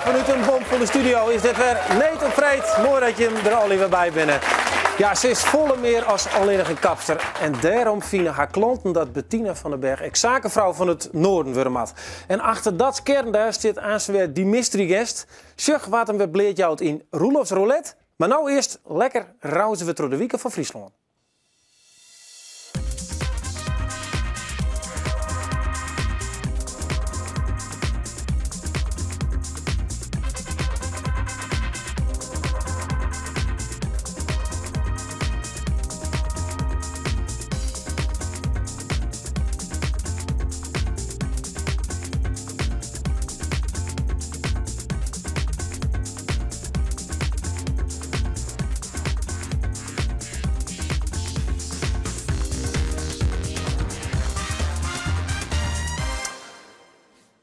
Fanút in bomfolle studio is dit wer Need op Freed. Moai dat jim der allegear wer by binne. Ja, se is folle mear as allinnich in kapster. En dêrom fine har klanten dat Bettina van den Berg ek sakenfrou fan it Noarden wurde moat. En achter dat skerm dêr stiet aanst wer dy mystery guest. Sjoch wa't him wer bleat jout yn Roelofs Roulette. Mar no earst lekker rauze we troch de wike fan Fryslân.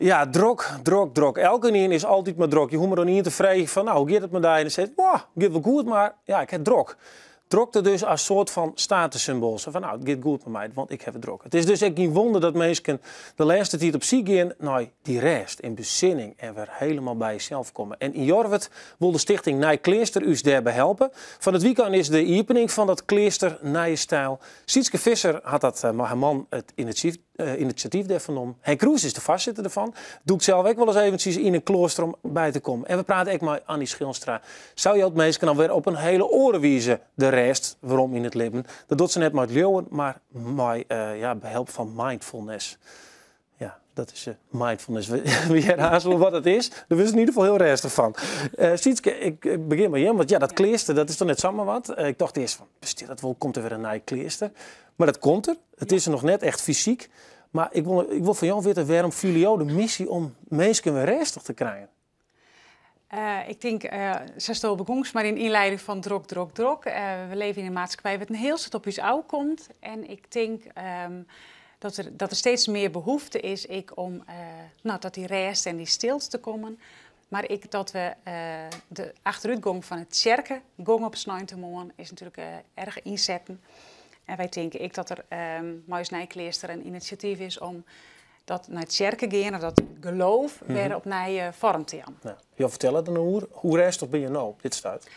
Ja, drok, drok, drok. Elkenien is altyd mar drok. Je hoege mar oan ien te freegjen fan, nou, hoe giet it mei dy? En dan seit, Wah, giet wol goed, mar ja, ik ha drok. Drokte dus as soart fan statussymboal. Sa fan, nou, it giet goed mei my, want ik ha it drok. It is dus ek gjin wûnder dat minsken de lêste tiid op syk gean nei dy rêst en besinning en wer helemaal by jesels komme. En yn Jorwert wol de stichting Nij Kleaster ús dêrby helpe. Fan it wykein is de iepening fan dat kleaster Nije Styl. Sietske Visser hat dat mei har man it inisjatyf dêrfan nommen. Henk Kroes is de foarsitter derfan. Dûkt sels ek wolris eventsjes yn in kloaster om by te kommen. En we prate ek mei Annie Schilstra. Sy jout minsken alwer op in hiele oare wize de rêst werom yn it libben. Dat docht se net mei it leauwen, mar mei ja, behelp fan mindfulness. Ja, dat is mindfulness. We hearre aanst wol wat it is. Dêr wurdst yn ieder gefal hiel rêstich fan. Sietske, ik begjin mei jim, want ja, dat kleaster, dat is toch net samar wat? Ik tocht earst fan, bestiet dat wol? Komt der wer in nij kleaster? Mar dat komt der. It is der noch net echt fysyk. Mar ik wol fan jo witte, wêrom fiele jo de missy om minsken wer rêstich te krijen? Ik tink, sa'tsto begûnst mei dyn ynlieding fan drok, drok, drok. We leve yn in maatskippij wêr't in hiel soad op ús ôfkomt. En ik tink dat der steeds mear behoefte is ek om no, tot dy rêst en dy stilte te kommen. Mar ek dat we de achterútgong fan it tsjerkegong op sneintemoarn is natuerlik erch ynsetten. En wy tinke ek dat der mei ús nij kleaster in inisjatyf is om dat nei tsjerke gean of dat geloof wer opnij foarm te jaan. Ja. Jo fertelle der no oer. Hoe rêstich binne jo no op dit stuit?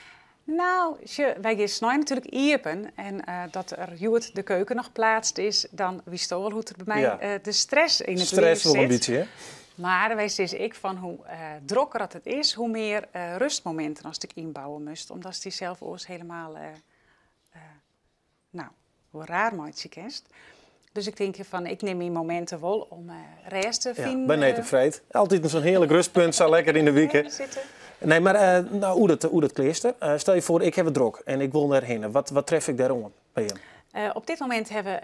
Nou, sjoch, wy gean snein natuerlik iepen en dat der hjoed de keuken noch pleatst is, dan witsto wol hoe't der by my de stress yn it liif Stress wol in sit. bytsje, hè? Mar wy sizze ek fan hoe drokker dat it is, hoe mear rustmominten ast ek ynbouwe moatst, omdatst dysels oars helemaal nou, wol raar meitsje kinst. Dus ik tink fan, ik nim myn mominten wol om rêst te Ja, finen. by Need op Freed. Altyd sa'n hearlik rustpunt, sa lekker yn de wike. Sitte. Nee, mar nou, oer dat kleaster. Stel je foar, ik ha it drok en ik wol dêrhinne. Wat tref ik dêr oan by jim? Op dit momint ha we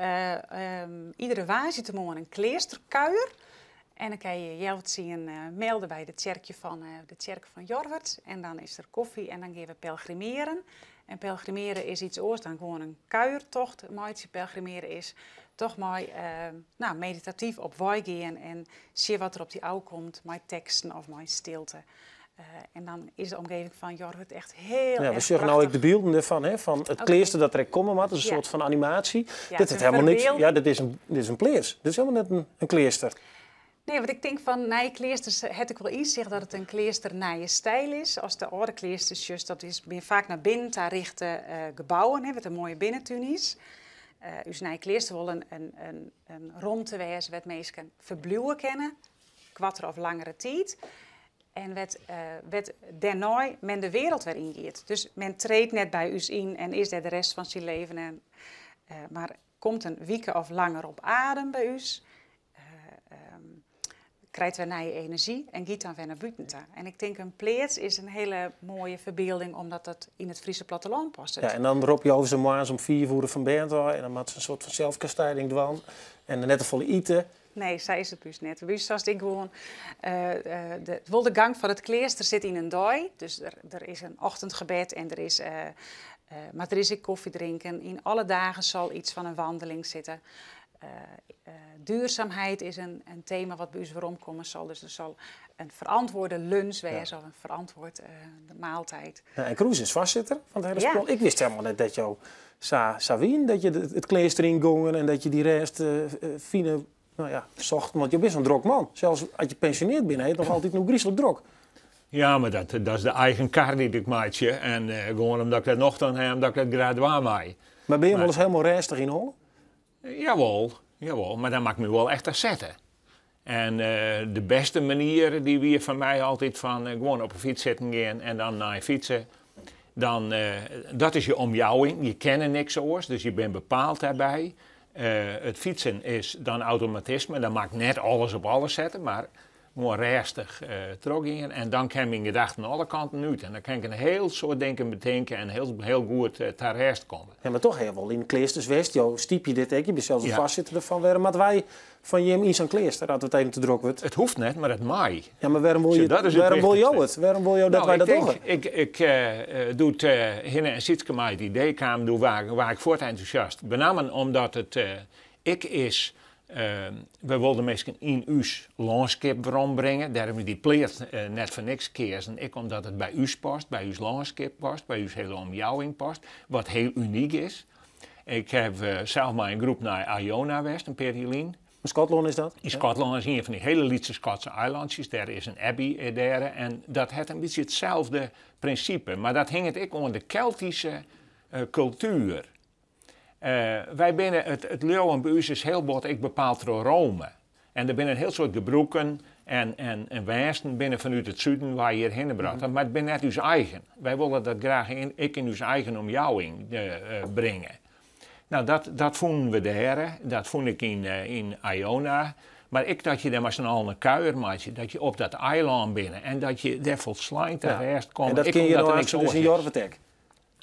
iedere woansdeitemoarn in kleasterkuier. En dan kin je healwei melde by de tsjerkje fan, de tsjerke fan Jorwert. En dan is der kofje en dan gean we pelgrimeren. En pelgrimeren is iets oars dan gewoan in kuiertocht meitsje. Pelgrimeren is toch mei, nou, meditatyf op wei gean en sjen wat der op dy ôfkomt mei teksten of mei stilte. En dan is de omgeving fan Jorwert echt hiel Ja, we erch sjogge no ek prachtich. de bylden derfan, hè, fan it kleaster dat der ek komme moat. Dat is in soart fan animaasje. Ja, Dit it hat is in helemaal niks. Ja, ferbylding. dit is in pleats. Dit is helemaal net in kleaster. Nee, want ik tink fan nije kleasters hat ik wol ynsicht dat it in kleaster nije styl is. As de âlde kleasters sjochst, dat is binne faak nei binnen ta richte gebouwen, hè, wat in moaie binnentún is. Us nije kleaster wol in romte wêze wêr't minsken ferbliuwe kinne, koartere of langere tiid. En wêr't dêrnei men de wereld wer yngiet. Dus men treedt net by ús yn en is dêr de rest fan syn leven. En, mar komt in wike of langer op adem by ús, krijt wer nije enerzjy en giet dan wer nei bûten ta. En ik tink in pleats is in hiele moaie ferbylding, omdat dat yn it Fryske plattelân past. Ja, en dan roppe jo se moarns om 5 oere fan bêd ôf en dan moat se in soart fan selfkastijding dwaan en net te folle ite. Nee, sa is it by ús net. By ús sast ik gewoan, wol de gang fan it kleaster sit yn in dei. Dus der is in ochtendgebed en der is, mar der is ek kofje drinken. Yn alle dagen sal iets fan in wandeling sitte. Duurzaamheid is in tema wat by ús weromkomme sal. Dus der sal in ferantwurde lunch wêze of in ferantwurde maaltijd. Ja, en Kroes is foarsitter fan it hiele spul. Ik wist helemaal net dat jo sa wienen, dat je it kleaster yngongen en dat je dy rêst fine, nou ja, sochten. Want jo binne sa'n drok man. Sels as je pensjonearre binne, ha je it noch altyd noch gryslik drok. Ja, mar dat, dat is de eigen kar dy't ik meitsje. En gewoan omdat ik der nocht oan ha, omdat ik dat graach dwaan mei. Mar binne je wolris hielendal rêstich yn 'e holle? Jawol, jawol, mar dan moat ik my wol echt sette. En de bêste manier dy wie foar my altyd fan gewoan op 'e fyts sitten gean en dan nei fytse. Dan, dat is je omjouwing, je kenne niks oars, dus je binne bepaald dêrby. It fytsen is dan automatisme, dan moat ik net alles op alles sette, mar gewoan rêstich trochgean en dan kin myn gedachten alle kanten út en dan kin ik in hiel soad dingen betinke en hiel, hiel goed ta rêst komme. Ja, mar toch ha jo wol yn kleasters west. Jo stypje dit ek, je binne sels in foarsitter derfan. Wêrom moatte wy fan jim yn sa'n kleaster as it even te drok wurdt? It hoecht net, mar it mei. Ja, mar wêrom wol je, wêrom wol jo it? Wêrom wol jo dat wy dat dogge? Ik, ik, doe't Hinne en Sietske mei it idee kamen, doe waard ik fuort entûsjast. Benammen omdat it ek is We wolle de minsken yn ús lânskip werombringe. Dêrom is dy pleats net foar niks keazen. Ek omdat it by ús past, by ús lânskip past, by ús hiele omjouwing past, wat hiel unyk is. Ik haw sels mei in groep nei Iona west in pear jier lyn. Yn Skotlân is dat? Yn Skotlân is ien fan dy hiele lytse Skotse eilantsjes. Dêr is in abbey dêr en dat hat in bytsje itselde prinsipe. Mar dat hinget ek oan de Keltyske kultuer. Wy binne, it leauwen by ús is hiel bot ek bepaald troch Rome. En der binne in hiel soad gebrûken en, en wensten binne fanút it suden wei hjirhinne brocht. Mar it binne net ús eigen. Wy wolle dat graach yn, ek yn ús eigen omjouwing bringe. No, dat, dat fûnen we dêr, dat fûn ik yn, yn Iona. Mar ek dat je dêr mei syn allen in kuier meitsje, dat je op dat eilân binne en dat je dêr folslein ta rêst komme. En dat kin je no dus yn Jorwert ek?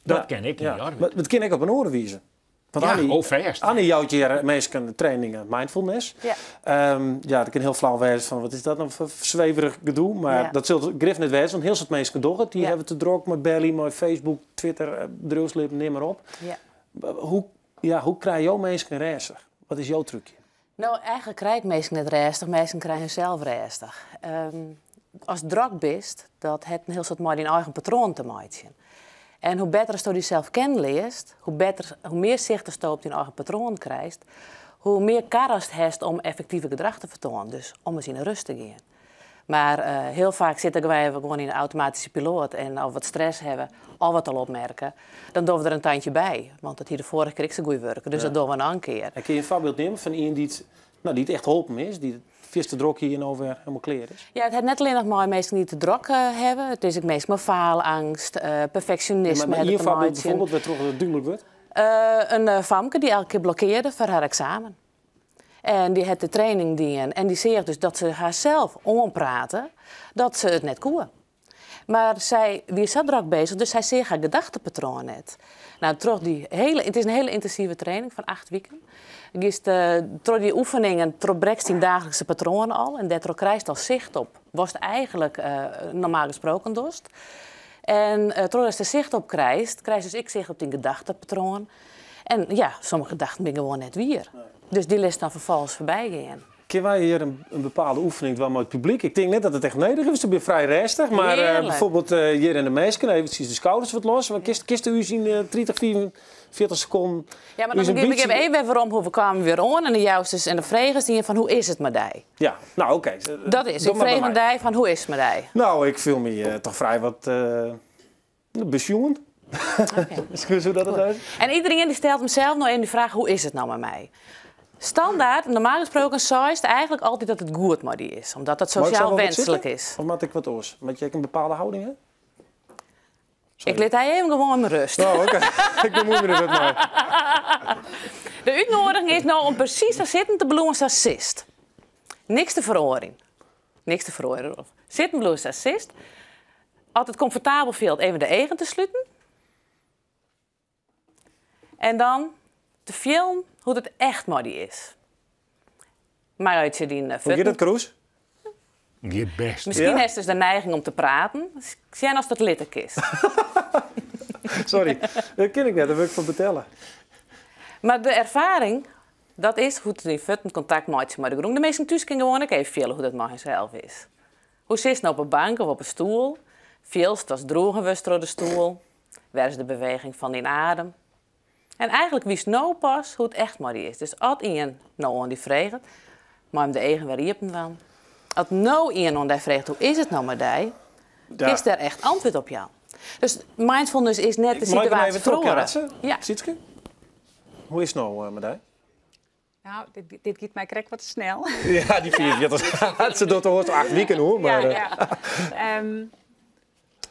Dat kin ek yn Jorwert. Mar it kin ek op in oare wize. Want ja, Annie, oh, fêst. Annie jout hjir minsken trainingen mindfulness. Ja. Ja, dat kin hiel flau wêze fan wat is dat no foar sweverich gedoe, mar ja. dat sil grif net wêze, want hiel soad minsken dogge it. Dy ja. hawwe te drok mei belje, mei Facebook, Twitter, bedriuwslibben, neam mar op. Ja. Hoe, ja, hoe krije jo minsken rêstich? Wat is jo trúkje? No, eigentlik krij ik minsken net rêstich, minsken krije hunsels rêstich. Ast drok bist, dat hat in hiel soad mei dyn eigen patroan te meitsjen. En hoe better asto dysels kennen learst, hoe better, hoe mear sicht asto op dyn eigen patroan krijst, hoe mear kar ast hast om effektiver gedrach te fertoanen, dus om ris yn 'e rust te gean. Mar hiel faak sitte wy gewoan yn de automatyske piloat en as we wat stress hawwe of wat al opmerke, dan dogge we der in tandje by. Want dat hie de foarige kear ek sa goed wurke, dus dat dogge we noch in kear. En kin je in foarbyld nimme fan ien dy't, no, dy't echt holpen is, dy't fierste drok hie en no wer helemaal klear is? Ja, it hat net allinnich mei minsken dy't te drok hawwe. It is ek minsken mei faalangst, perfeksjonisme. Ja, mar ien foarbyld bijvoorbeeld wêrtroch it dúdlik wurdt? In famke dy't elke kear blokkearde foar har eksamen. En dy hat de training dien en dy seach dus dat se harsels oanprate dat se it net koe. Mar sy wie sa drok bezich, dus sy seach har gedachtepatroan net. No, troch dy hiele, it is in hiele yntinsive training fan 8 wiken. Giest troch dy oefeningen trochbrekst dyn daaglikse patroan al en dêrtroch krijst al sicht op watst eigentlik normaal gesproken dochst. En trochdatst der sicht op krijst, krijst dus ek sicht op dyn gedachtepatroan. En ja, sommige gedachten binne gewoan net wier. Dus dy litst dan ferfolgens foarby gean. Kinne wy hjir in bepaalde oefening dwaan mei it publyk? Ik tink net dat it echt nedich is, ik bin frij rêstich. Mar bijvoorbeeld hjir yn de minsken, eventsjes de skouders wat los. Want kinst ús yn 30, 45 sekonden Ja, mar dan gean ik even werom hoe we kamen wer oan en dan joust dus en dan fregest ien fan hoe is it mei dy? Ja, no oké. Dat is, ik frege oan dy fan hoe is it mei dy? No, ik fiel my toch frij wat besjoen. Okay. Soe dat it wêze? En iedereen die stelt himsels no even de fraach hoe is it no mei my? Standaard, normaal gesproken, seist eigentlik altyd dat it goed mei dy is, omdat dat sosjaal wenslik is. Of moat ik wat oars? Moat je ek in bepaalde houding ha? Ik lit dy even gewoan mei rêst. Oh, oké. Ik bemuoi my der net mei. De útnoadiging is no om presys sa sitten te bliuwen sa sitst. Niks te feroarjen. Niks te feroarjen, Rolf. Sitten bliuwe sa sitst. As it komfortabel fielt, even de eagen te sluten. En dan te fielen hoe't it echt mei dy is. Meitsje dyn Hoe giet fuotten. dat, Kroes? Giet bêst. Miskien Ja? hast dus de neiging om te praten. Sjen oftst dat litte kinst. Sorry, dat kin ik net, dêr wurd ik foar betelle. Mar de erfaring, dat is hoe't dyn fuotten kontakt meitsje mei de grûn. De minsken thús kinne gewoan ek even fiele hoe't dat mei harsels is. Hoe sitst no op 'e bank of op 'e stoel? Fielst datst droegen wurdst troch de stoel? Wêr is de beweging fan dyn adem? En eigentlik witst no pas hoe't it echt mei dy is. Dus as ien no oan dy freget, mei him de eagen wer iepen dwaan. As no ien oan dy freget hoe is it no mei dy? Kinst dêr echt antwurd op jaan. Dus mindfulness is net de Mei ik him situaasje even feroare. trochkaatse? Ja. Sietske? Hoe is it no mei dy? Nou, dit giet my krekt wat te snel. Ja, dy 44. Se docht oars 8 wiken hoor. Maar, Ja, ja.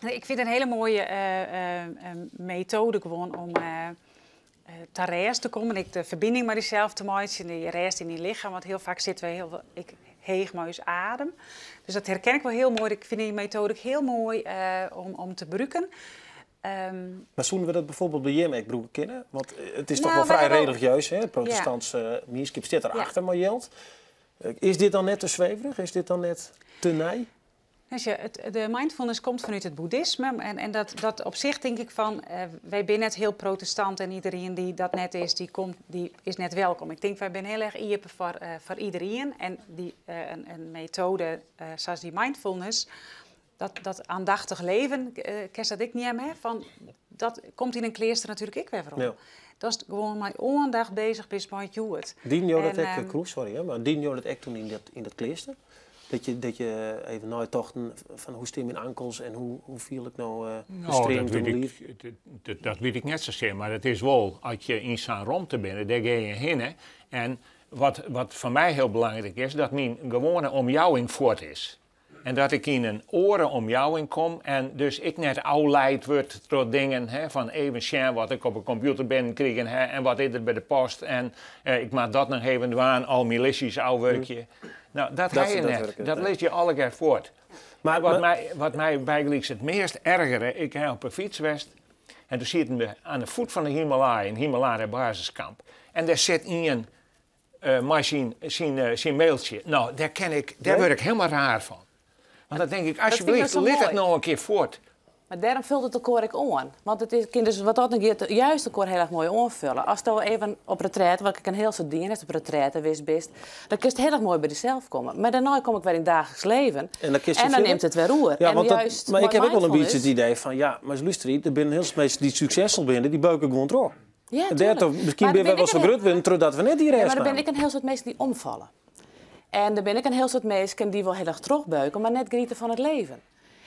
Ik fyn it in hiele moaie metoade gewoan om ta rêst te kommen. Ek de ferbining mei dysels te meitsjen, dy rêst yn dyn lichem. Want hiel faak sitte we hiel ek heech mei ús adem. Dus dat herken ik wol hiel moai. Ik fyn dy metoade ek hiel moai om te brûken. Mar soene we dat bijvoorbeeld by jim ek brûke kinne? Want it is toch Nou, wol wy frij hawwe al religieus, hè? Protestantse mienskip stiet derachter mei jild. Is dit dan net te sweverich? Is dit dan net te nij? Dus ja, de mindfulness komt vanuit het boeddhisme. En dat op zich denk ik van, wij zijn net heel protestant en iedereen die dat net is, die is net welkom. Ik denk, wij zijn heel erg iepen voor iedereen. En een methode zoals die mindfulness, dat aandachtig leven, ken dat ik niet hè, van, dat komt in een kleester natuurlijk ik weer voor. Dat is gewoon met aandacht bezig is met hjoed. Dien jou dat ek, Kroes, sorry, hè, maar dien jou dat ek toen in dat kleester? Dat je even naitochten van hoe staan mijn ankels en hoe viel ik nou gestremd in mijn lief? Dat weet ik net zozeer, maar het is wel, als je in zo'n ruimte bent, daar ga je heen. Hè, en wat voor mij heel belangrijk is, dat mijn gewone omjouwing voort is. En dat ik in een oren omjouwing kom en dus ik net afleid word door dingen, hè, van even zien wat ik op een computer ben kriegen, hè, en wat is er bij de post en ik maak dat nog even waan, al milities ouwerkje. Nou, dat Dat ga je dat net. werkt, Dat ja. lees je alle keer voort. Maar wat mij eigenlijk het meest ergere, ik heb op een fiets west en toen zitten we aan de voet van de Himalaya, een Himalaya basiskamp. En daar zit iemand maar zijn mailtje. Nou, daar Nee? word ik helemaal raar van. Want dan denk ik, Dat vind ik alsjeblieft, nou zo laat het mooi. nou een keer voort. Maar daarom vult het elkaar ook aan. Want het is, kind dus wat dat een keer juist elkaar heel erg mooi aanvullen. Als je even op retraite, wat ik een heel soort dingen op retraite wist best, dan kun je heel erg mooi bij jezelf komen. Maar daarna kom ik weer in het dagelijks leven. En dan, kies je En dan verder. neemt het weer roer. Ja, en want dat, juist maar ik met heb ook wel een beetje mindfulness het idee van, ja, maar luister, er zijn heel veel mensen die succesvol zijn, die beuken gewoon door. Ja, En tuurlijk. daardoor, misschien Maar ben dan wij ben wel ik zo een groot worden, doordat we net die Ja, rest maar dan ben namen. ik een heel soort mensen die omvallen. En dan ben ik een heel soort mensen die wel heel erg terugbeuken, maar net genieten van het leven.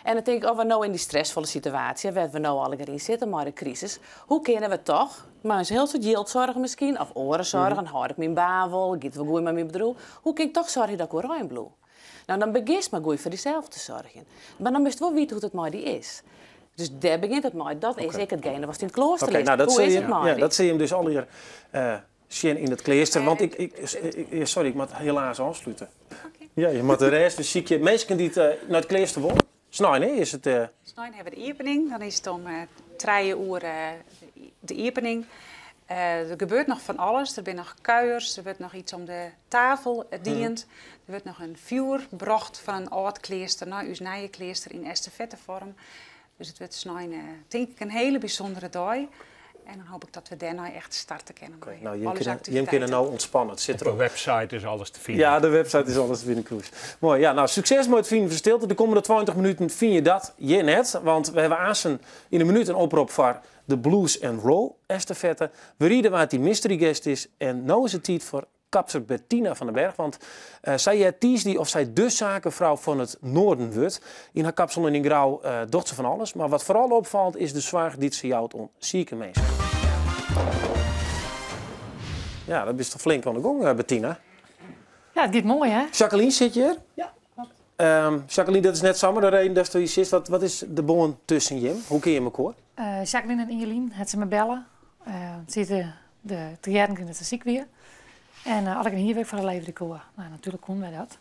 En dan denk ik, oh, we nou in die stressvolle situatie, waar we nou al in zitten, maar de crisis. Hoe kunnen we toch, maar eens heel soort geld zorgen misschien, of oren zorgen, hou ik mijn baan wel, gaat het wel goed met mijn bedrijf. Hoe kan ik toch zorgen dat ik oranje blijf? Nou, dan begin je maar goed voor jezelf te zorgen. Maar dan moet je wel weten hoe het met die is. Dus daar begint het maar. Dat is ik hetgene wat in het klooster ligt. Hoe is het met die? Dat zie je hem dus al hier zien in het klooster. Want sorry, ik moet helaas afsluiten. Ja, je moet de rest, dus zie ik je mensen die het naar het klooster wonen. Snijn, hè, is het? Snijn hebben we de opening. Dan is het om 3 uur de opening. Er gebeurt nog van alles. Er zijn nog kuiers, er wordt nog iets om de tafel dient. Er wordt nog een vuur gebracht van een oud klooster naar uw nieuwe klooster in estafettevorm. Dus het wordt snijn denk ik, een hele bijzondere dag. En dan hoop ik dat we daarna echt starten kunnen. Met alle Je activiteiten. kunt nou ontspannen. Het zit Op de erop. website is alles te vinden. Ja, de website is alles te vinden, Kroes. Mooi. Ja, nou, succes met het vinden van stilte. De komende 20 minuten vind je dat je net. Want we hebben aanstaan in een minuut een oproep voor de Blues and Roll estafette. We rieden waar die mystery guest is. En nu is het tijd voor kapster Bettina van den Berg. Want zij het die of zij de zakenvrouw van het Noorden wordt. In haar kapsel en in Grauw docht ze van alles. Maar wat vooral opvalt is de zwaar die ze jouwt om zieke mensen. Ja, dat is toch flink aan de gong, Bettina? Ja, het gaat mooi, hè? Jacqueline, zit je hier? Ja, klopt. Jacqueline, dat is net samen de reden dat je hier zit. Wat is de bond tussen Jim? Hoe kun je me koor? Jacqueline en Ingelien, het ze me bellen. Zitten de triëren dat ze ziek weer. En als ik hier werk voor de leven de koor. Nou, natuurlijk konden wij dat.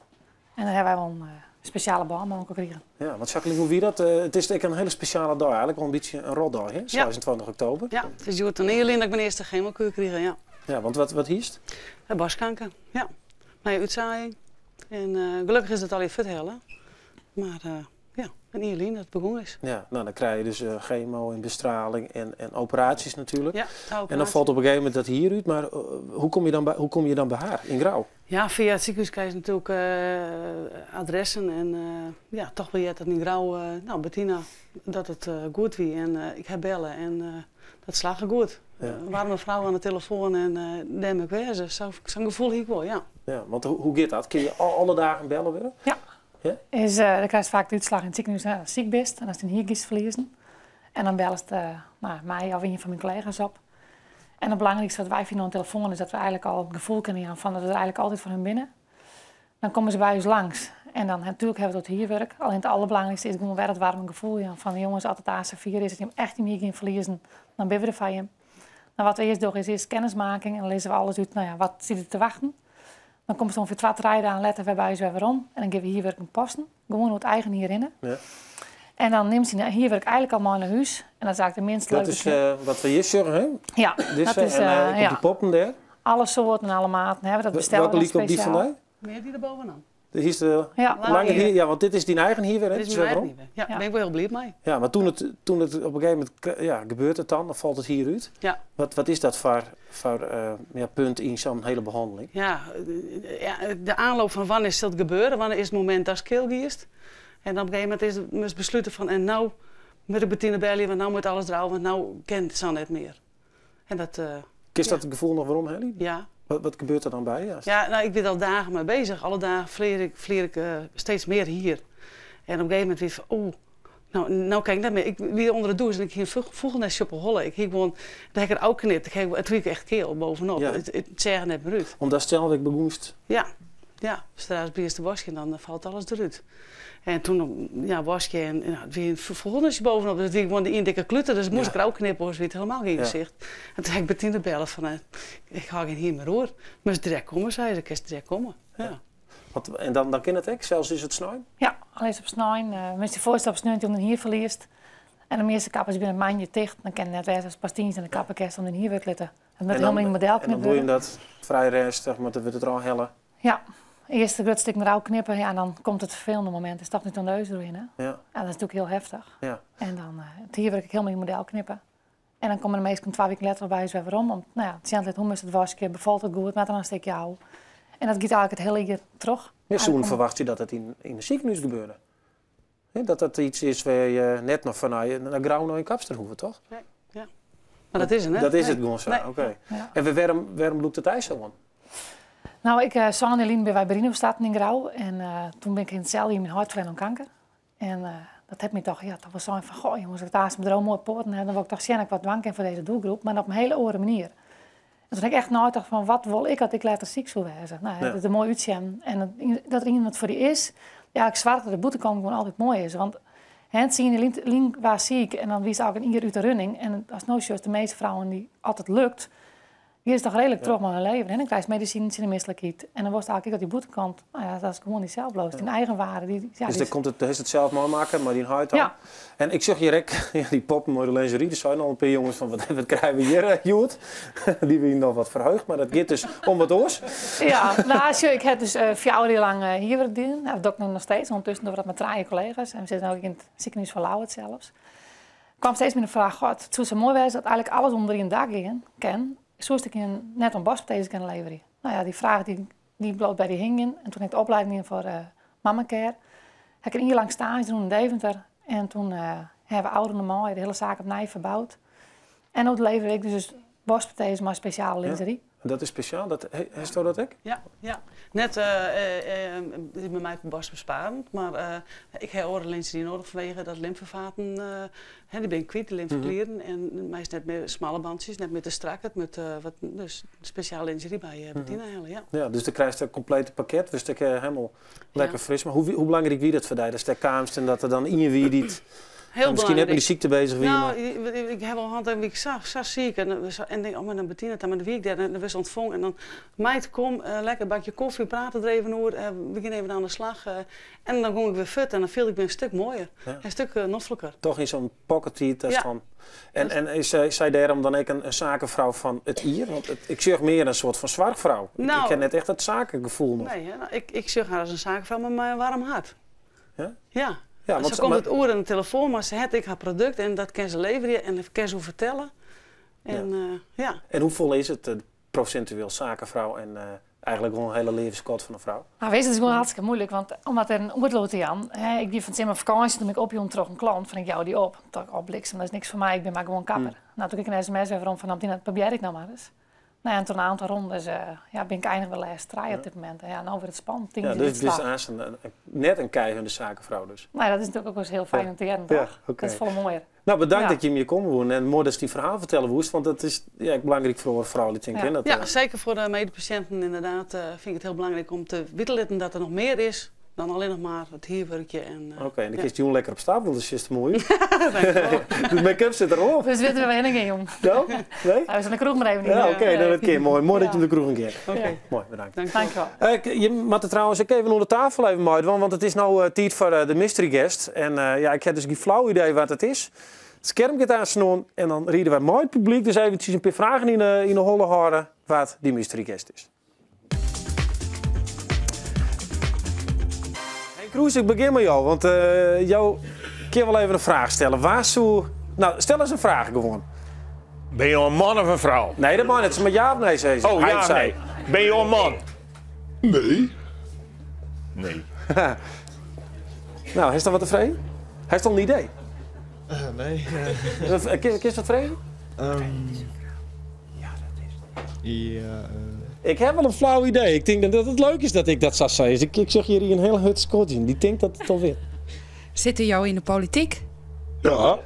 En dan hebben wij wel een speciale baan mogen krijgen. Ja, want Jacqueline, hoe wie dat? Het is een hele speciale dag eigenlijk, wel een beetje een rotdag, hè? Ja. 26 oktober. Ja, het is Joert en Ingelien dat ik mijn eerste chemokuur kreeg, ja. Ja, want wat hier is het? Borstkanker, ja. Mijn uitzaaiing. En gelukkig is het al even vertellen. Maar ja, en Ingelien, dat het begonnen is. Ja, nou, dan krijg je dus chemo en bestraling en operaties natuurlijk. Ja, En dan operatie. valt op een gegeven moment dat hier uit. Maar hoe kom je dan bij haar in Grauw? Ja, via het ziekenhuis krijg je natuurlijk adressen. En ja, toch wil je dat in Grauw, nou, Bettina, dat het goed wie. En ik heb bellen en dat slaagde goed. Warme vrouw aan de telefoon en daar moet ik wezen. Zo'n gevoel heb ik wel, ja. Ja, want hoe gaat dat? Kun je alle dagen bellen weer? Ja. Ja? Is, dan krijst faak de útslach yn it sikehûs datst siik bist en datst dyn hier giest ferliezen. En dan bellest no, my of ien fan myn kollega's op. En it belangrykste wat wy fine oan de telefoan is dat we eigentlik al it gefoel kinne jaan fan dat we der eigentlik altyd foar hun binne. Dan komme se by ús langs en dan natuerlik hawwe we it oer it hierwurk. Allinnich it alderbelangrykste is gewoan wer it waarme gefoel jaan fan jonges, as it aanst safier is dat jim echt jim hier gean ferliezen, dan binne we der foar jim. Nou, wat we earst dogge is earst kennismaking en dan lizze we alles út, no ja, wat stiet der te wachten. Dan komst ûngefear twa, trije dagen letter wer by ús wer werom en dan gean we hierwurken passen, gewoan oer it eigen hier hinne. Ja. En dan nimt se dyn hierwurk eigentlik al mei nei hûs en dat is eigentlik de minst Dat leuke is knip. wat we hjir sjogge, hè? Ja, Dizze dat is, en ek ja. op dy poppen dêr. Alle soarten en alle maten hawwe we, dat bestelle Welke we like op dy spesjaal. fan dy? Mear dy der bovenop. De hier is de Ja. lange hier. Ja, want dit is dyn eigen hier wer, hè? Dit is Dus mijn waarom? eigen hier. Ja, Ja. ben ik wel heel blij mee. Ja, mar toen it op in gegeven momint ja, gebeurt it dan, dan falt it hier út. Ja. Wat is dat foar ja, punt yn sa'n hiele behanneling? Ja, ja, de aanloop fan wannear sil it gebeuren, wannear is it momint datst keal giest. En op in gegeven momint is it moatst beslute fan en no moat ik Bettina belje, want no moat alles derôf, want no kin it sa net mear. En dat, Kinst ja. dat gefoel noch weromhelje? Ja. Wat gebeurt der dan by je? Ja, no, ik bin der al dagen mei beuzich. Alle dagen ferlear ik steeds mear hier. En op in gegeven momint wie fan, oeh, no, no kin ik net mear. Ik wie ûnder de dûs en ik hie in fûgelnestje op 'e holle. Ik hie gewoan, dêr ha ik it ôfknipt. Ik hie, it wie echt keal bovenop. Ja. It seach net mear út. Omdat sels ek begûnst? Ja, ja. Straks begjinst te waskjen, dan falt alles derút. En toen, ja, waskje en, ja, it wie in fûgelnestje bovenop. Dus it wie gewoan ien dikke klute, dus moast Ja. ik der ôfknippe, oars wie it hielendal gjin Ja. gesicht. En toen ha ik Bettina belle fan, ik ha gjin hier mear oer. Moatst direkt komme, sei se, kinst direkt komme. Ja. Ja. Want, en dan kin it ek, sels is it snein? Ja, al is it op snein. Moatst je foarstelle op snein dyn hier ferliest. En de measte kappers binne moandei ticht. Dan kin it net wêze ast pas tiisdei nei de kapper kinst om dyn hierwurk litte. It moat En dan hielendal yn it model en dan knipt doe je wurde. dat frij rêstich, mar dan wurdt it derôf helle. Ja, earst de grutte stikken derôf knippe, ja, en dan komt it ferfelende momint. Is toch net oan de neus derhinne. Ja. Ja, dat is natuerlik hiel heftich. Ja. En dan it hierwurk ek hielendal yn it model knippe. En dan komme de minsken 2 wiken letter by ús wer werom om, no ja, te sjen hoe moatst it waskje, befalt it goed, moat der noch in stikje ôf. En dat giet eigentlik it hiele jier troch. Ja, soenen Eigentlik om ferwachtsje dat it yn in sikehûs gebeurde. Hè, dat dat yts is wêr je net noch foar nei Grou nei in kapster hoege, toch? Nee, ja. Mar dat is it net. Dat is Nee. it gewoan sa, Nee. oké. Ja. En wêrom lûkt it dy sa oan? No, ik, sân jier lyn binne wy Berino starten yn Grou. En toen bin ik yn itselde jier myn heit ferlern oan kanker. En dat hat my toch, ja, toch wol sein fan, goh, jonges, as ik aanst in bedriuw moaie poaten ha, dan wol ik toch sjen dat ik wat dwaan kin foar dizze doelgroep, mar op in hiele oare manier. En toen ha ik echt neitocht fan, wat wol ik as ik letter siik soe wêze? No, Ja. dat it der moai útsjen en dat der iemand foar dy is. Ja, ik soargje dat de bûtenkant gewoan altyd moai is. Want hè, 10 jier lyn waard siik en dan wiest eigentlik in jier út de running. En ast no sjochst, de measte frouwen dy't altyd lukt, dy is toch reedlik Ja. troch mei hun leven. En dan krijst medisinen tsjin de mislikheid. En dan wolst eigentlik ek dat dy bûtenkant, no ja, dat is gewoan dysels bliuwst, dyn eigen waarde. Dy, ja, Dus dy dêr is komt it, hast it sels meimakke, mei dyn heit dan. Ja. En ik sjoch hjir ek, ja, dy poppen mei de lingerie, der seinen al in pear jonges fan, wat krije we hjir, hjoed? Dy wienen noch wat ferheugd, mar dat giet dus om wat oars. Ja, no, sjoch, ik ha dus 4 jier lang hierwurk dien. No, dat doch ik no noch steeds. Ûndertusken dogge we dat mei 3 kollega's. En we sitte no ek yn it sikehûs fan Ljouwert sels. Ik kwam steeds mei de fraach, god, it soe sa moai wêze dat eigentlik alles ûnder ien dak gean kin. Soest ek in net oan borstprothese kinne leverje? No ja, dy fraach dy bliuwt by dy hingjen. En toen ha ik de opleiding dien foar mammacare. Ha ik in jier lang staazje dien yn Deventer. En toen hawwe we ôfrûne maaie de hiele saak opnij ferboud. En no leverje ik dus borstprothese mei spesjale Ja. lingerie. En dat is spesjaal? Dat, hasto dat ek? Ja, ja. Net, it is by my borstbesparend, mar ik ha oare lingerie nedich fanwege dat lymfefaten, hè, dy bin ik kwyt, de lymfeklieren. En my is net mear smalle bantsjes, net mear te strak, it moat wat, dus spesjale lingerie by Bettina helle, ja. Ja, dus dan krijst it komplete pakket, wurdst ek hielendal lekker Ja. fris. Mar hoe belangryk wie dat foar dy, datst dêr kaamst en dat der dan ien wie dy't Hiel miskien net mei dy belangryk. sykte beuzich wie, No, mar ik ha wol hân, dan wie ik sa siik en sa, en denk, oh, mar dan Bettina, dan, mar dan wie ik dêr en dan wurdst ûntfongen en dan, meid, kom, lekker bakje kofje, prate der even oer, we gean even oan de slach. En dan gong ik wer fuort en dan fielde ik my in stik moaier, Ja. in stik nofliker. Toch yn sa'n pokketiid, dat is Ja. dan. En is sy dêrom dan ek in sakenfrou fan it jier? Want ik sjoch mear in soart fan soarchfrou. Ik No. ken net echt it sakengefoel noch. Nee, hè? No, ik sjoch har as in sakenfrou, mar mei in waarm hert. Ja? Ja. Ja, want se se komt mar it oer oan de telefoan, mar se hat ek har produkt en dat kin se leverje en dat kin se oer fertelle. En, Ja. ja. En hoefolle is it, prosintueel sakenfrou en eigentlik gewoan in hiele leave skat fan in frou? No, witst, it is gewoan hartstikke muoilik, want omdat der in oardiel te jaan, hè, ik wie fan it simmer op fakânsje, toen bin ik opjûn troch in klant, fan ik jou dy op. Toen dacht ik, oh bliksem, dat is niks foar my, ik bin mar gewoan kapper. No, toen krige ik in sms wer werom fan, Bettina, dat probearje ik no mar ris. Nou ja, en toen een aantal rondes ja, bin ik eindige by de lêste trije op dit momint. En ja, no wurdt it spannend. Ja, dus dus aanst net in keihurde sakefrou dus. Nee, dat is natuerlik ek wol hiel fijn om te hearren, toch? Dat is folle moaier. No, bedankt dat jim hjir komme woene en moai datst dyn ferhaal fertelle woest, want dat is ja, ek belangryk foar oare froulju, tink ik. Ja, seker foar de medepasjinten ynderdaad vind ik it hiel belangryk om te witte litten dat der noch mear is dan allinnich mar it hierwurkje. En, Oké, en dan kinst jûn lekker op stap, want dan sjochst der moai út. De make-up sit der al op. Dus witte we wêr hinne gean jûn. No? Nee? We sille de kroech mar even yn. Ja, oké, no, dat kin. Moai, moai dat jim de kroech yn gean. Oké. Moai, bedankt. Dankjewol. Je moatte trouwens ek even oan de tafel even meidwaan, want it is no tiid foar de mystery guest. En ja, ik ha dus gjin flau idee wat it is. It skerm giet aanst oan en dan riede wy mei it publyk dus eventsjes in pear fragen yn 'e holle hâlde wa't dy mystery guest is. Henk Kroes, ik begjin mei jo, want jo kinne wol even in fraach stelle. Wa soe... No, stel ris in fraach gewoan. Binne jo in man of in frou? Nee, dat mei net. Se moat ja of nee sizze. Oh, Hy ja of of sy. nee. Binne jo in man? Nee. Nee. No, hast al wat te freegjen? Hast al in idee? Nee. Kinst wat freegje? Ja. Ik ha wol in flau idee. Ik tink dat it leuk is dat ik dat sa sis. Ik sjoch hjir in hiel hurd skodzjen. Dy tinkt dat it al wit. Sitte jo yn de polityk? Ja.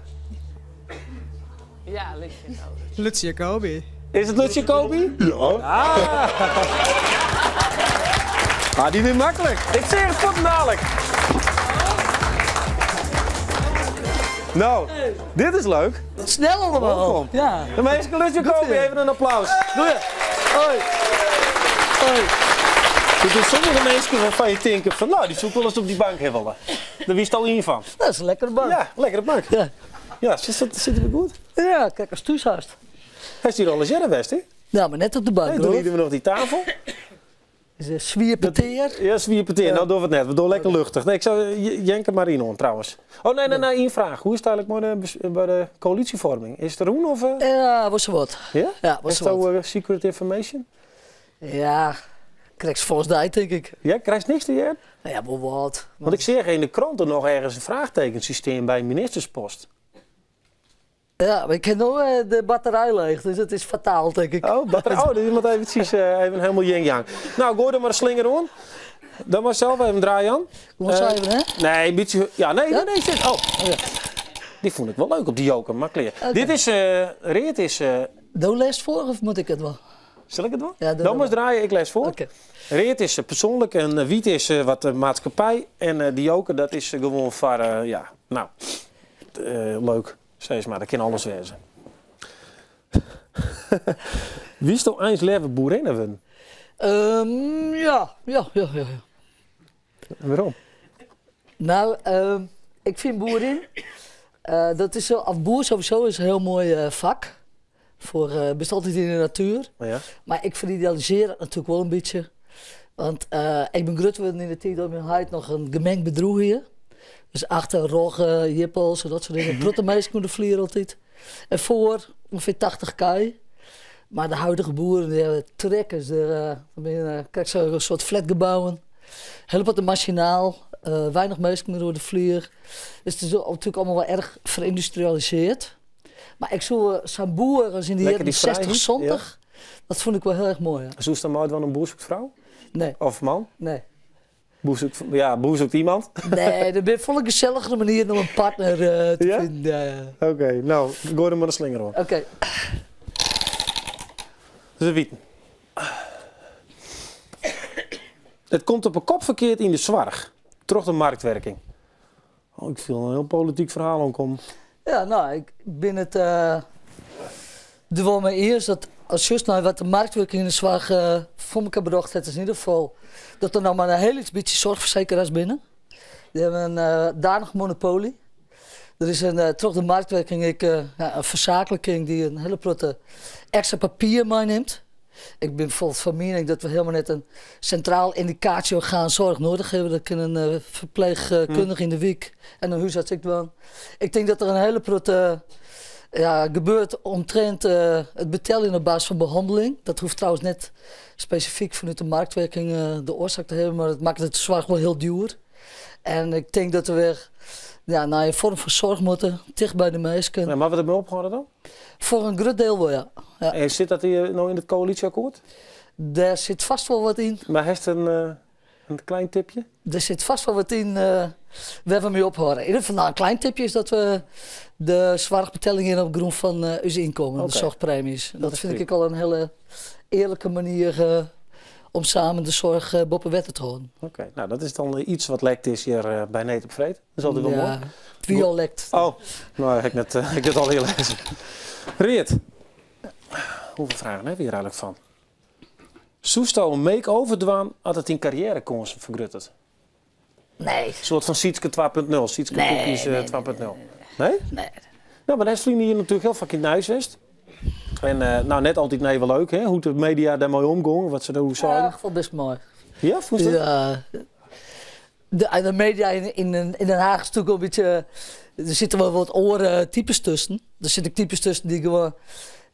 Ja, Lutz Jacobi. Lutz Jacobi. Is it Lutz Jacobi? Ja. Ah. Ah, dy wie maklik. Ik seach it fuortendalik. No, dit is leuk. Snel allemaal. Welkom. Ja. De minsken Lutz Jacobi, even in applaus. Goeie. Hoi. Hoi. Er zijn sommige minsken waarvan je denkt van, nou, die zoek wel eens op die bank hebben. Daar wist al één van. Dat is een lekkere bank. Ja, lekkere bank. Ja. Ja, zit we goed? Ja, kijk, als thuishuis. Hij is hier al eens eerder geweest, hè? Ja, maar net op de bank, Nee, toen hoor. lieten we nog die tafel. Is een zwierpeteer. Ja, zwierpeteer. Nou, doen we het net. We doen lekker luchtig. Nee, ik zou Jenke Marino trouwens. Oh, nee, nee, nee, één vraag. Hoe is het eigenlijk bij de coalitievorming? Is het Roen of... Ja, was wat. Ja? Ja, was Is het wat. ook secret information? Ja, krijg ze volgens mij, denk ik. Ja, krijg je niks te hier? Nou ja, wel wat. Want ik zie in de kranten nog ergens een vraagtekensysteem bij een ministerspost. Ja, maar ik heb nog de batterij leeg, dus het is fataal, denk ik. Oh, batterij. Oh, dat iemand eventjes, even helemaal yin-yang. Nou, gooi er maar een slinger om. Dan maar zelf even draaien, Jan. Kom maar even, hè? Nee, een beetje... Ja, nee, Ja? nee, nee, zit. Oh. Die vond ik wel leuk op die joker, maar kleer. Oké. Dit is... Reert is... Doe leest voor of moet ik het wel? Zal ik het doen? Ja, doe Dan dat maar eens maar. draaien, ik lees voor. Oké. Reert is persoonlijk en wiet is wat de maatschappij. En die joker, dat is gewoon voor... ja, nou, leuk. Zeg maar, dat kan alles wezen. Wie is toch eens leven boerin hebben? Ja, ja, ja, ja, ja. En waarom? Nou, ik vind boerin, dat is zo, of boer sowieso is een heel mooi vak. Voor, best altijd in de natuur. Ja. Maar ik veridealiseer het natuurlijk wel een beetje. Want ik ben groot geworden in de tijd dat mijn huid nog een gemengd bedroeg hier. Dus achter roggen, jippels en dat soort dingen. Protte de vlier altijd. En voor ongeveer 80 kei. Maar de huidige boeren die hebben trekkers. Er, dan ben je, kijk, zo'n soort flatgebouwen. Heel wat machinaal. Weinig mensen meer door de vlier. Dus het is natuurlijk allemaal wel erg verindustrialiseerd. Maar ik zou zo'n boer als in de Lekker jaren die 60, vrijheid, 70. Dat vond ik wel heel erg mooi. Ja. Zoest dan nooit wel een boer zoekt vrouw? Nee. Of man? Nee. Boer zoekt, ja, boer zoekt iemand. Nee, dat ben ik een gezelligere manier om een partner te Ja? vinden. Ja, ja. Oké, nou, gooi er maar een slinger op. Oké. Dus we weten. Het komt op een kop verkeerd in de zwarg. Terug de marktwerking. Oh, ik viel een heel politiek verhaal omkomen. Ja, nou, ik ben het er wel mee eens dat als juist nou wat de marktwerking in de zorg voor elkaar bedacht heeft, is in ieder geval dat er nou maar een heel iets beetje zorgverzekeraars binnen. Die hebben een danig monopolie. Er is een, terug de marktwerking, ik, ja, een verzakelijking die een hele grote extra papier meeneemt. Ik ben bijvoorbeeld van mening dat we helemaal net een centraal indicatieorgaan zorg nodig hebben. Dat kan een verpleegkundige in de week en een huisarts ik wel. Ik denk dat er een hele grote, ja, gebeurt omtrent het betalen op basis van behandeling. Dat hoeft trouwens net specifiek vanuit de marktwerking de oorzaak te hebben, maar dat maakt het zorg wel heel duur. En ik denk dat we weer, ja, naar een vorm van zorg moeten, dicht bij de mensen. Ja, maar wat hebben we opgehouden dan? Foar in grut diel wol, ja. ja. En sit dat hjir no yn it koälysjeakkoart? Dêr sit fêst wol wat yn. Mar hast in, in klein tipje? Der sit fêst wol wat yn wêr't we mei ophâlde. Yn ieder gefal, nou, in klein tipje is dat we de soarchbetelling gean op grûn fan ús ynkommen, de soarchpreemjes. Dat fyn ik ek al in hiele earlike manier om samen de soarch boppe wetter te hâlden. Oké, nou dat is dan iets wat lekt is hjir by Need op Freed. Dat is altyd wol Ja, moai. it wie al lekt. Oh, no, ha ik net, ha ik net al hiel lêzen. Riet, hoefolle fragen hawwe we hjir eigentlik fan? Soesto in make-over dwaan as it dyn karriêrekânsen fergruttet? Nee. In soart fan Sietske 2.0, Sietske Nee, Poepjes nee, nee, 2.0. Nee? Nee. Nou, mar dêr is ferline jier natuerlik hiel faak yn it nijs west. En nou, net altyd even leuk, hè, hoe't de media dêrmei omgongen, wat se dêroer seinen. Ja, foel bêst mei. Ja, fûnst dat? Ja. De media yn Den Haag is natuerlik wol in bytsje. Der sitte wol wat oare types tusken. Der sitte types tusken dy't gewoan.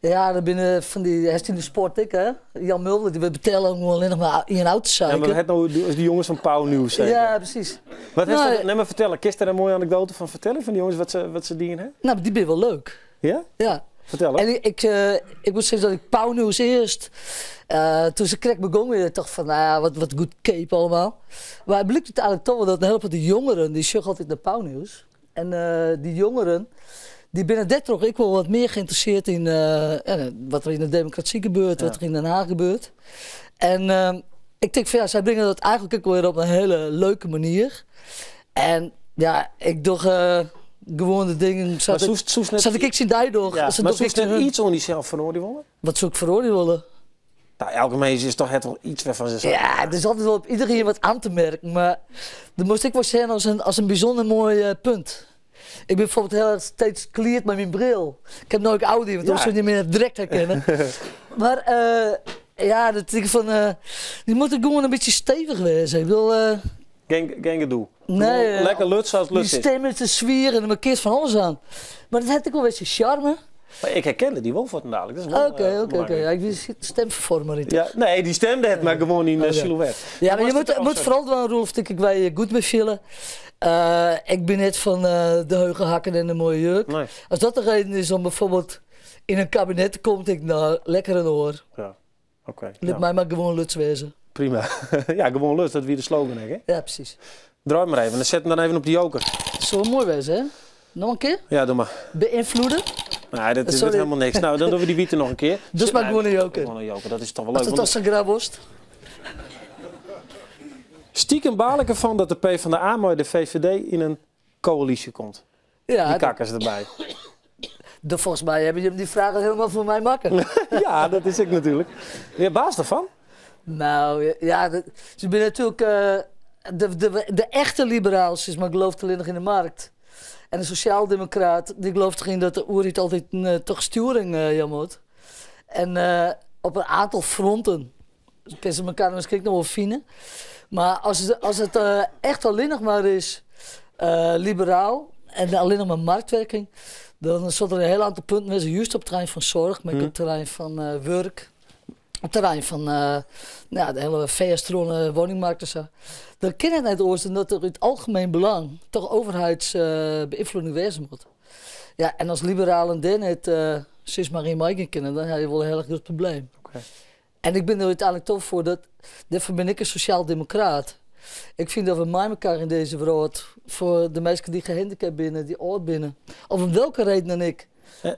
Ja, der binne fan dy. Hast yn de sport ek, hè? Jan Mulder, dy wurdt betelle om gewoan allinnich mar ien ôf te Ja, mar zeiken. we ha no dy jonges fan Pauw Nieuws seker. Ja, presys. Wat hast Nou, dat, nee, mar fertel, kinst dêr in moaie anekdoate fan fertelle fan dy jonges wat se dien ha? Nou, dy binne wol leuk. Ja? Ja. Fertel En ik moat sizze dat ik Pauw Nieuws earst, doe't se krekt begûn, ik tocht fan, no ja, wat goedkeap allegear. Mar it blykt úteinlik toch wol dat in hiele protte jongeren, dy sjogge altyd nei Pauw Nieuws. En dy jongeren, dy binne dêrtroch ek wol wat mear geïnteresseerd yn wat der yn de demokrasy gebeurt, wat der yn Den Haag gebeurt. En ik tink fan ja, sy bringe dat eigentlik ek wer op in hiele leuke manier. En ja, ik doch gewoan de dingen sa't ik, sa't ik ek tsjin dy doch. Ja, Sa mar doch ik soest net tsjin hun. iets oan dysels feroarje wolle? Wat soe ik feroarje wolle? Nou, elke mins is toch het wol iets wêrfan se sizze. Ja, der is altyd wol op iderien wat oan te merken, mar dat moatst ek wol sjen as in bysûnder moai punt. Ik bin byfoarbyld hiel erch steeds kleard mei myn bril. Ik ha no ek Audi, want dan soe je my net direkt herkenne. Mar ja, dat tink ik fan, je moatte gewoan in bytsje stevich wêze. Ik bedoel, Gjin gedoe. Nee, Gewoan lekker lutsen sa't dy lutsen is. stim is te swier en der kinst fan alles oan. Mar dat hat ek wol wer syn sjarme. Mar ik herkende dy wol fuortendalik. Dat is wol, Oké, oké, oké. belangryk. Ja, ik wie stimferfoarmer yn Ja, nee, dy stim net, mar gewoan yn silhouet. Ja, mar je Moatst moat, it moat foaral dwaan, Roelf, tink ik, wêr't je goed by fiele. Ik bin net fan de hege hakken en de moaie jurk. Nee. As dat de reden is om byfoarbyld yn in kabinet te kommen, tink ik, no, lekker in oar. Ja, oké. Lit Nou, my mar gewoan Luts wêze. prima. Ja, gewoan Luts, dat wie de slogan ek, hè? Ja, presys. Draai mar even, dan set him dan even op de joker. Soe wol moai wêze, hè? Noch in kear? Ja, doch mar. Beïnvloede? Nee, dat Sorry. wurdt hielendal niks. No, dan dogge we dy wite noch in kear. Dus mar Nee, gewoan in joker. Gewoan in joker, dat is toch wol As leuk. it want toch sa graach wolst. Stiekem baal ik ervan dat de PvdA mei de VVD yn in koälysje komt. Ja, Dy kakkers derby. Folgens my hawwe jim dy fragen hielendal foar my makke. Ja, dat is ek natuerlik. Ja, baas derfan? Nou, ja, se binne natuerlik de echte liberaal, sis mar, gelooft allinnich yn de markt. En de sosjaaldemokraat, dy gelooft deryn dat de oerheid altyd toch stjoering jaan moat. En op in oantal fronten kinne se elkoar miskien noch wol fine. Mar as it echt allinnich mar is liberaal en allinnich mar marktwerking, dan sil der in hiel oantal punten wêze, just op it terrein fan soarch, mar ek op it terrein fan wurk, op it terrein fan no ja, de hiele fêstrûne wenningmarkt en sa. Dan kin it net oars dan dat der út algemien belang toch overheidsbeïnvloeding wêze moat. Ja, en as liberalen dêr net sis mar yn meigean kinne, dan ha je wol in hiel erch grut probleem. En ik bin der úteinlik toch foar dat, dêrfoar bin ik in sosjaaldemokraat. Ik fyn dat we mei elkoar yn dizze wrâld foar de minsken dy't gehandicapt binne, dy't âld binne, of om welke reden dan ek,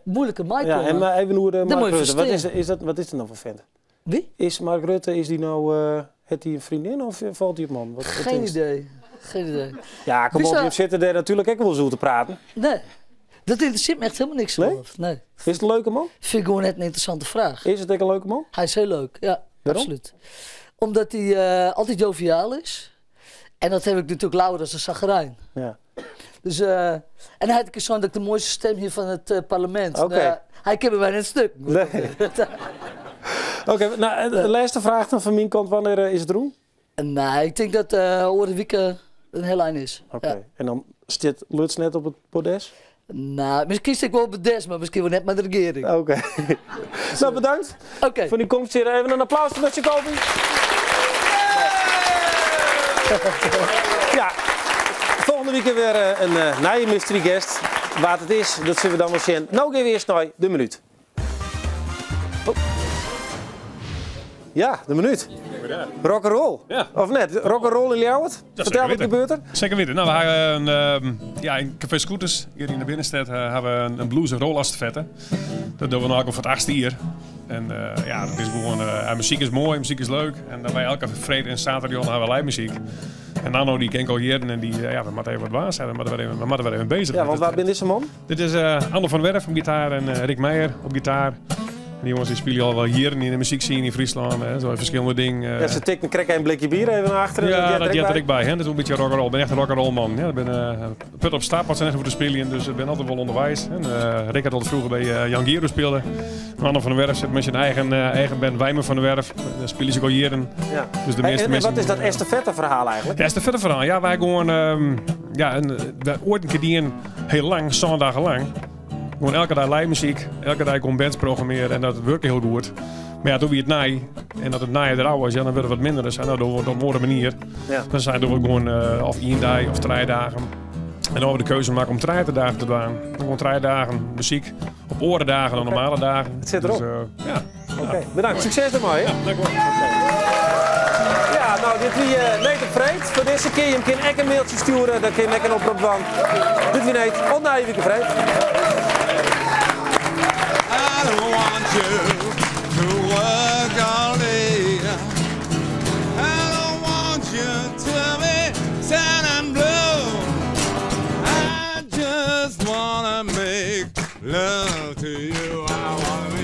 moeiliker Ja, meikomme. en mar even oer Dat Mark moat je Rutte. Wat ferstean. wat is der no foar fint? Wie? Is Mark Rutte, is dy no, hat dy in freondinne of falt dy op mannen? Wat Geen is it? idee. Geen idee. Ja, kom Wie op, zou- je sitte dêr natuerlik ek wol sa oer te praten. Nee. Dat ynteressearret my echt hielendal niks. Nee? Roelof. Nee. Is it in leuke man? Fyn ik gewoan net in ynteressante fraach. Is it ek in leuke man? Hy is hiel leuk, ja. Wêrom? Absolút. Omdat hy altyd joviaal is. En dat ha ik natuerlik leaver as in sagrijn. Dus, en hy hat ek sein dat ik de moaiste stim ha fan it parlemint. Oké. Nou, hy kin by my net stuk. Nee. Oké, no, de lêste fraach dan fan myn kant. Wannear is it rûn? Nee, ik tink dat oare wike in hiel ein is. Oké. Ja. En dan stiet Luts net op it podes? No, miskien stean ik wol op it podes, mar miskien wol net mei de regearing. Oké. No, bedankt. Oké. Foar dyn komst hjir. Even in applaus foar Lutz Jacobi. Ja, folgjende wike wer in nije mystery guest. Wa't it is, dat sille we dan wol sjen. No gean we earst nei de minuut. Oh. Ja, de minuut. Rock'n'roll. Ja. Of net? Rock'n'roll yn Ljouwert? Fertel, wat gebeurt der? Seker witte. No, we hawwe in, ja, yn Café Scooters hjir yn de binnenstêd hawwe we in blues en roll estafette. Dat dogge we no al foar it achtste jier. En ja, dat is gewoan, muzyk is moai, muzyk is leuk. En dan by elke freed en saterdei hawwe we live muzyk. En Nanno dy ken ik al jierren en dy, ja, we moatte even wat dwaan, sei. We moatte wer even bezich. Ja, want wa binne dizze mannen? Dit is Anne van Werf op gitaar en Rick Meijer op gitaar. En die jonges die spylje al wel jierren yn de muzykscene yn Fryslân. Hè, zo ferskillende dingen. Ja, se tikken krekt even in blikje bier even nei achteren. Ja, dat heart der ek by. Hè. Dat is wol in bytsje rock'n'roll. Ik bin echt in rock'n'roll man. Ja, ik bin put op stap as se net hoege te spyljen, dus ik bin altyd wol ûnderweis. En Rick hat al froeger by Jan Giro spile. Anne van der Werf sit mei syn eigen band Wijmer van der Werf. Dêr spylje se ek al jierren. Ja. Dus de measte En minsken wat is dat estafetteferhaal eigentlik? De estafetteferhaal, ja, wy gewoan, ja, wy oait in kear dien, hiel lang, sân dagen lang. Gewoan elke dei live muzyk, elke dei gewoan bands programmearre en dat wurke hiel goed. Mar ja, doe wie it nij en as it nije der ôf is, ja, dan wurdt it wat minder. Dus no, dogge we it op in oare manier. Ja. Dan sei dogge we gewoan of ien dei of trije dagen. En dan hawwe we de keuze makke om trije dagen te dwaan. Dan gewoan trije dagen muzyk op oare dagen dan normale dagen. It sit derop. Dus, ja. Oké, bedankt. Sukses dermei. Ja, dankjewol. Ja, no, dit wie Need op Freed foar dizze kear. Jim kinne ek in mailtsje stjoere, dan kin ik ek in oprop dwaan. Dit wie Need, oant nije wike freed. I don't want you to work all day. I don't want you to be sad and blue. I just wanna make love to you. I wanna be